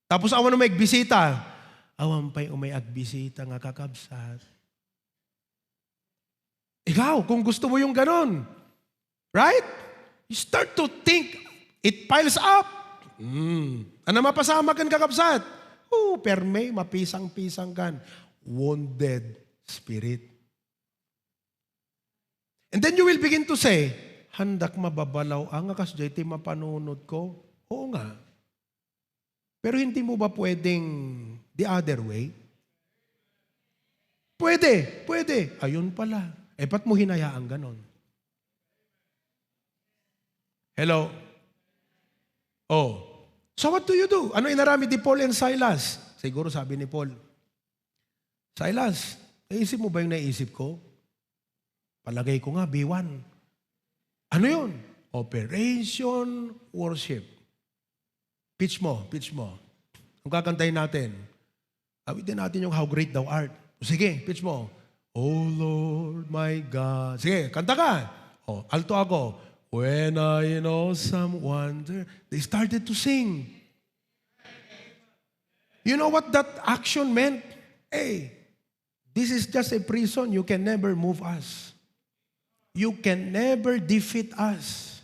Tapos awan no magbisita. Awan pay umay agbisita nga kakabsat. Ikaw, kung gusto mo yung ganon, right? You start to think, it piles up. Hmm. Ano mapasamak kan kakabsat? Oh, perme, mapisang-pisang kan. Wounded spirit. And then you will begin to say, "Handak mababalaw, ah, nga kasdiay ti mapanunot ko." Oo nga. Pero hindi mo ba pwedeng the other way? Pwede, pwede. Ayun pala. Eh, ba't mo hinayaan ganon? Hello? Oh. So what do you do? Ano inaramid ni Paul and Silas? Siguro sabi ni Paul, "Silas, naisip mo ba yung naisip ko? Palagay ko nga, B one." Ano yun? Operation Worship. Pitch mo, pitch mo. Ang kakantahin natin, awitin natin yung "How Great Thou Art." Sige, pitch mo. "Oh Lord, my God." Sige, kanta ka. Oh, alto ako. "When I know some wonder." They started to sing. You know what that action meant? Hey, this is just a prison. You can never move us. You can never defeat us.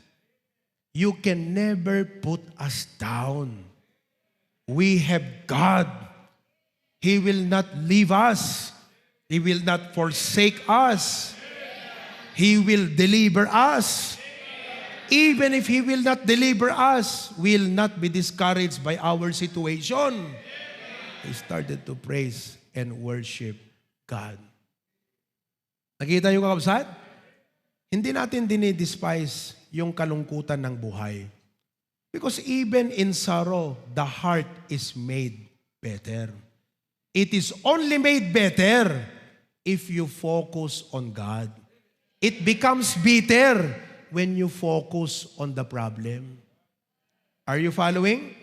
You can never put us down. We have God. He will not leave us. He will not forsake us. He will deliver us. Even if He will not deliver us, we'll not be discouraged by our situation. They started to praise and worship God. Nakita niyo, kakabsat? Hindi natin dinidespise yung kalungkutan ng buhay. Because even in sorrow, the heart is made better. It is only made better if you focus on God. It becomes bitter when you focus on the problem. Are you following?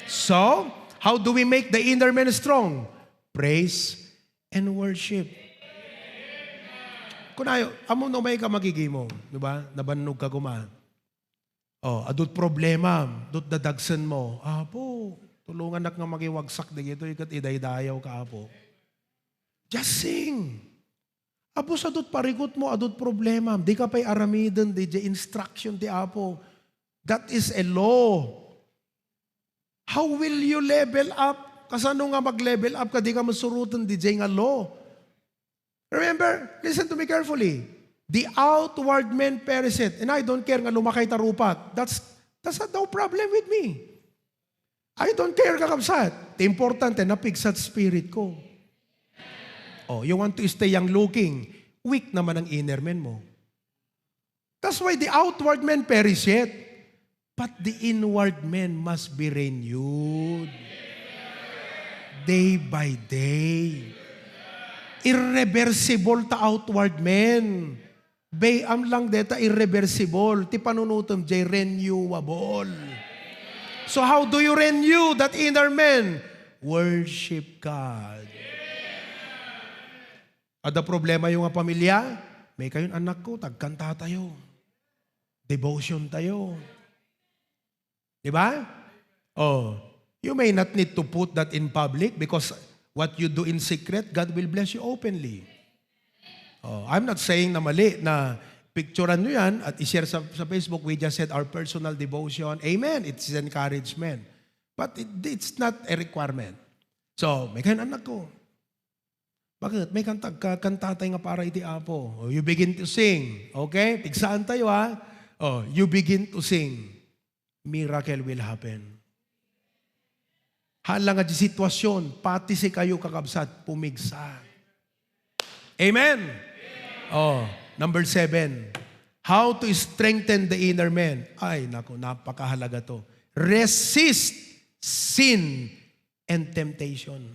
So, how do we make the inner man strong? Praise and worship. Kunayo, ammo no may ka magigimo, di ba? Nabannog ka kuma. Oh, adut problema, adut dadagsen mo. "Apo, tulungannak nga makiwagsak dagitoy ket idaydayaw ka, Apo." Just sing. Apo, sa adut parikut mo, adut problema, di ka pay aramiden, di, di instruction ti Apo. That is a law. How will you level up? Kasano nga mag-level up ka, di ka masuroten, di jay nga law? Remember, listen to me carefully. "The outward man perisheth." And I don't care nga lumakay ta rupak. That's, that's not no problem with me. I don't care, kakabsat. Ti importante, napigsat spirit ko. Oh, you want to stay young looking, weak naman ang inner man mo. That's why the outward man perisheth, but the inward man must be renewed day by day. Irreversible ta outward man. Bay-am lang deta irreversible. Ti panunutem jay renewable. So how do you renew that inner man? Worship God. Adda problema yo nga pamilya? May kayon, anak ko, tagkanta tayo. Devotion tayo. Di ba? Oh, you may not need to put that in public because what you do in secret, God will bless you openly. Oh, I'm not saying na mali na picturean nyo yan at i-share sa, sa Facebook, "We just said our personal devotion." Amen. It's encouragement. But it, it's not a requirement. So, may kayon, anak ko. Bakit? May kanta, ka-, kanta tayo nga para iti Apo. Oh, you begin to sing. Okay? Pigsaan tayo, ha? Oh, you begin to sing. Miracle will happen. Haan lang nga di sitwasyon, pati sikayo, kakabsat, pumigsa. Amen? Oh, number seven. How to strengthen the inner man. Ay, naku, napakahalaga to. Resist sin and temptation.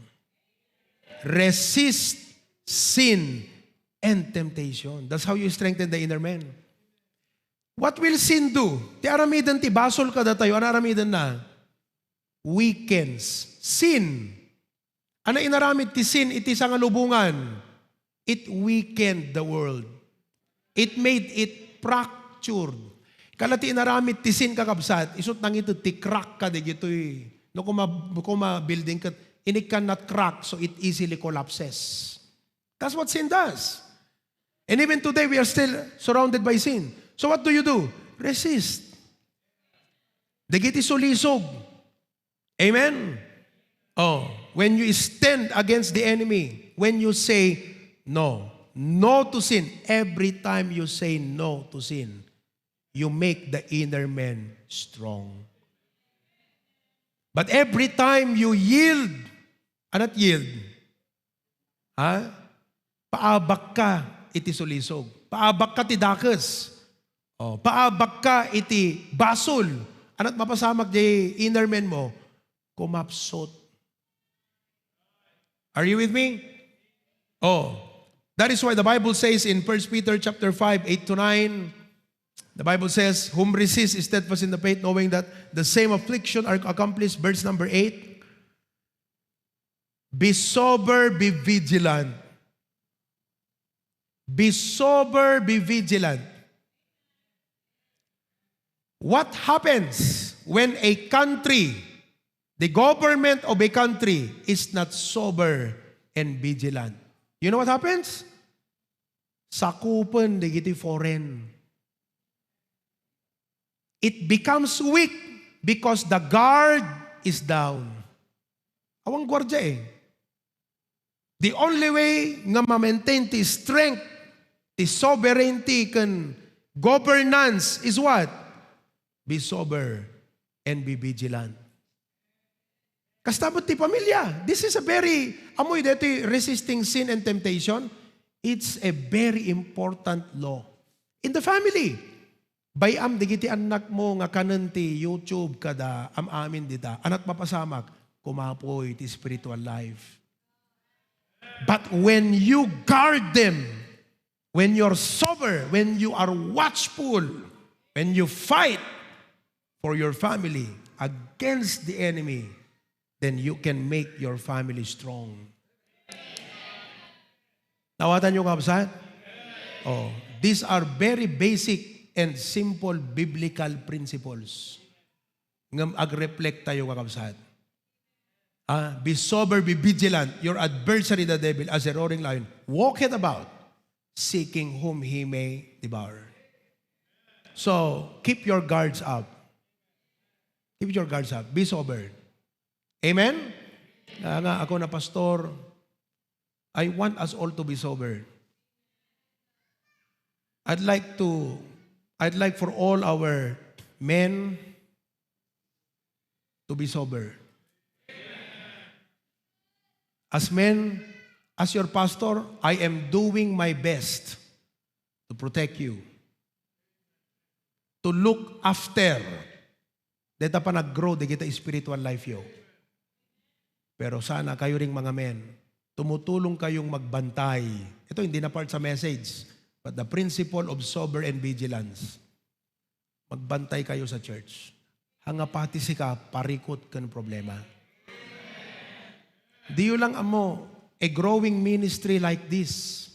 Resist sin and temptation. That's how you strengthen the inner man. What will sin do? Ti aramiden ti basol kadatayo, ano aramiden na? Weakens. Sin. Ano inaramid ti sin iti sangalubongan? It weakened the world. It made it fractured. Kala ti inaramid ti sin, kakabsat, isut nangited ti crack ka digitoy. No, kuma, kuma building ket and it cannot crack, so it easily collapses. That's what sin does. And even today, we are still surrounded by sin. So what do you do? Resist. Dagiti sulisog. Amen? Oh, when you stand against the enemy, when you say no, no to sin, every time you say no to sin, you make the inner man strong. But every time you yield, anat yield? Ha? Paabak ka iti sulisog. Paabak ka ti dakes. Oh, paabak ka iti basol. Anat mapasamak di inner man mo? Kumapsot. Are you with me? Oh, that is why the Bible says in First Peter chapter five, eight to nine, the Bible says, "Whom resist is steadfast in the faith, knowing that the same affliction are accomplished." Verse number eight, "Be sober, be vigilant." Be sober, be vigilant. What happens when a country, the government of a country, is not sober and vigilant? You know what happens? Sakupen dagiti foreign. It becomes weak because the guard is down. Awan guardia eh. The only way nga ma-maintain ti strength, ti sovereignty, ken governance is what? Be sober and be vigilant. Kasta met ti pamilya. This is a very, amoy deti resisting sin and temptation. It's a very important law in the family. Bay-am dagiti annakmo nga kanen ti YouTube kada am-amin dita. Anat mapasamak, kumapoy ti spiritual life. But when you guard them, when you're sober, when you are watchful, when you fight for your family against the enemy, then you can make your family strong. Naawatan niyo, kabsat? Oh, these are very basic and simple biblical principles. Ngem agreflektayo, kakabsat. Ah, "Be sober, be vigilant. Your adversary, the devil, as a roaring lion, walketh about, seeking whom he may devour." So, keep your guards up. Keep your guards up. Be sober. Amen? Kaya nga, ako na pastor, I want us all to be sober. I'd like to, I'd like for all our men to be sober. As men, as your pastor, I am doing my best to protect you, to look after deta panag-grow dagiti spiritual life yo. Pero sana kayo ring mga men, tumutulong kayong magbantay. Ito, hindi na part sa message, but the principle of sober and vigilance. Magbantay kayo sa church. Hanga pati sika, parikot ken problema. Diyo lang ammo, a growing ministry like this,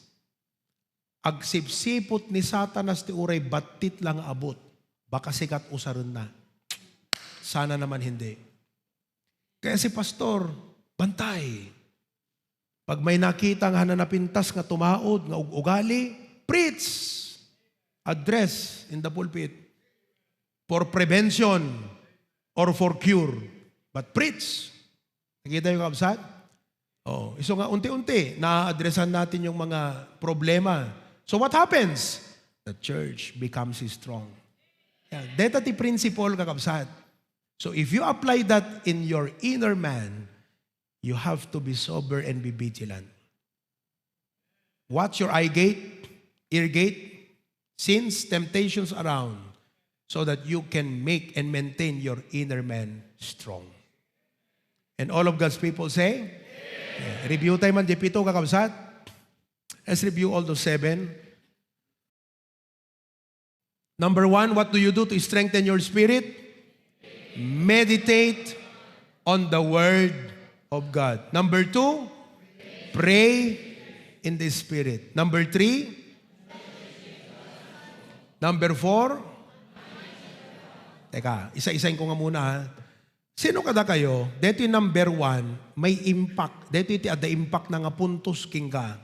agsipsipot ni Satanas ti uray battit lang nga abut, baka sikat usarenna. Sana naman hindi. Kaya si pastor, bantay. Pag may nakita nga hananapintas nga tumaod, nga ug-ugali, preach. Address in the pulpit. For prevention or for cure. But preach. Nakita yung kabsat? Oh, isu nga unti-unti, na-addressan natin yung mga problema. So what happens? The church becomes strong. Yan. Deta ti principle, kakabsat. So if you apply that in your inner man, you have to be sober and be vigilant. Watch your eye gate, ear gate, sins, temptations around, so that you can make and maintain your inner man strong. And all of God's people say, yeah. Review tayo man, di pito, kakabsat. Let's review all those seven. Number one, what do you do to strengthen your spirit? Meditate on the Word of God. Number two, pray in the Spirit. Number three, number four, teka, isa-isain ko nga muna, ha. Sino kadakayo? Detoy number one, may impact. Detoy ti adda impact na nga puntos kenka.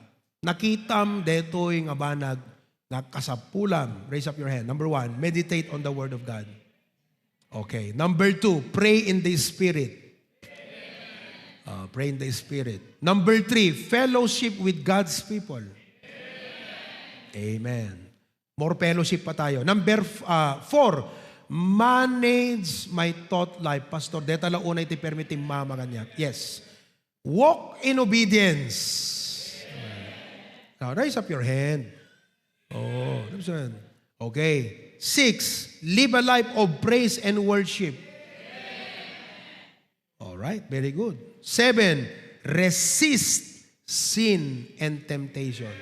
Nakitam detoy nga banag nga kasapulam. Raise up your hand. Number one, meditate on the Word of God. Okay. Number two, pray in the Spirit. Uh, pray in the Spirit. Number three, fellowship with God's people. Amen. More fellowship pa tayo. Number f- uh, four, manage my thought life. Pastor, deta la unay ti permi ti mama kaniak. Yes. Walk in obedience. Now, raise up your hand. Oh, raise your hand. Okay. Six, live a life of praise and worship. All right, very good. Seven, resist sin and temptation.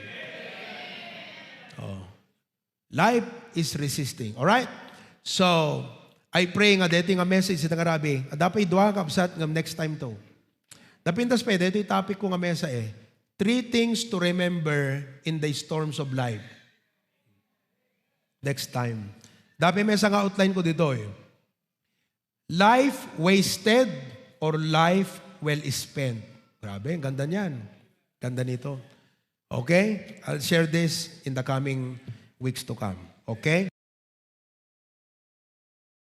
Oh. Life is resisting. All right? So, I pray nga deti nga message ita nga rabi, adda pay dua, kabsat, ngem next time to. Napintas pa, deti topic ko nga mesa eh. Three things to remember in the storms of life. Next time. Adda pay mesa nga outline ko ditoy. Life wasted or life well spent? Grabe, ang ganda niyan. Ganda nito. Okay? I'll share this in the coming weeks to come. Okay?